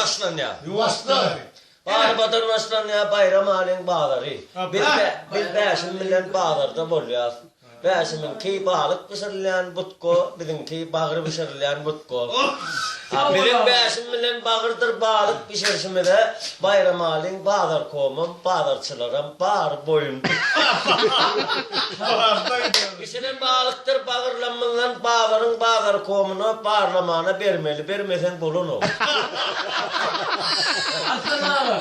başlanýar. Başla. Barbadan başlanýar Baýramalyň bazary. Biz biz Bäşim bilen bazarda bolýas. Bäşimiňki balyk bişirilýän budka, biziňki bagyr bişirilýän budka. Biziň Bäşim bilen bagyrdyr balyk bişirişimize Baýramalyň bazarkomam, bazarçylaram bary boýun. Bişiren balykdyr bagyrlamyzdan bazaryň bazarkomyna barlamana bermeli, bermeseň bolanok.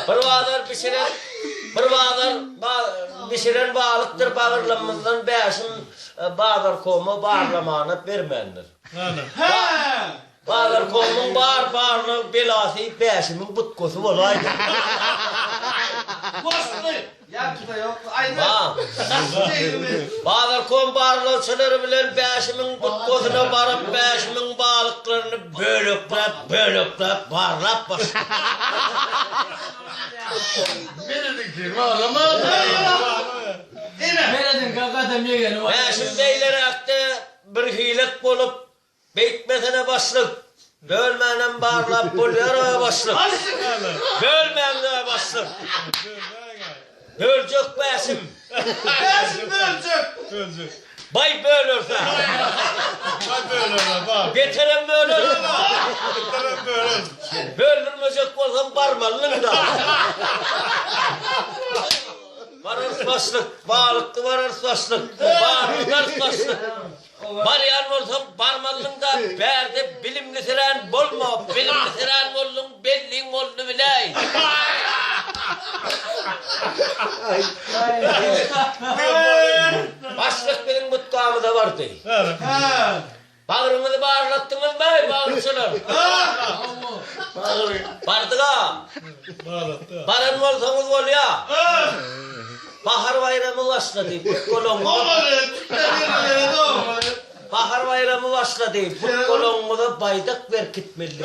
Bir bazar bişiren bir bazar bişiren balykdyr bagyrlamyzdan Bäşim bazarkoma barlamana bermändir. Bazarkomyň bar barlyk belasy Bäşimiň butkasy bolaýdy. Bazarkom barlagçylary bilen Bäşimiň butkasyna baryp Bäşimiň balyklaryny bölekläp bölekläp barlap başlady. Bäşim beýleräkde birhilek bolup Beýtmesene başlyk. Bölmänem barlap bolýar-a başlyk. Bölmäň-dä başlyk. Böljek Bäşim. Bäşim böljek. Böljek. Baý bölerse. Baý böler-ä, bar. Beterem böler. Beterem böler. Böldürmejek bolsaň barmalyň-da. Bararys başlyk. Balykly bararys başlyk. Barlarys başlyk. Barýan bolsaň barmalydyň-da, bärde bilimlisirän bolma, bilimlisirän bolduň belliň boldy biläý. Başlyk biziň butgamyza bardy. Bagryňyzy barlatdyňyzmy, bagyrçylar? Bardyg-a. Baran bolsaňyz bolýa. Bahar baýramy başlady, Bahar baýramy başlady, but-golagyňyza baýdak berkitmeli.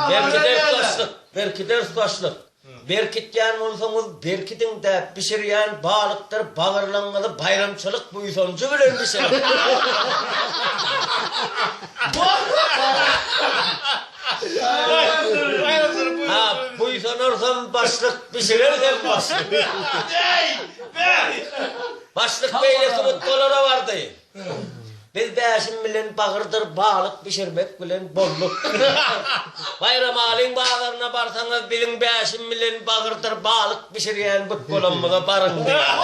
Berkideris başlyk, berkideris başlyk. Berkitýän bolsaňyz berkidiň-dä, bişirýän balykdyr bagyrlaňyzy baýramçylyk buýsanjy bilen bişiriň. Ha, buýsanarsam başlyk, bişirersem başlyk. Başlyk beýleki butgalara bardy. Biz Bäşim bilen bagyrdyr balyk bişirmek bilen bolduk. Baýramalyň bazaryna barsaňyz biziň Bäşim bilen bagyrdyr balyk bişirýän butgalamyza baryň diýýär.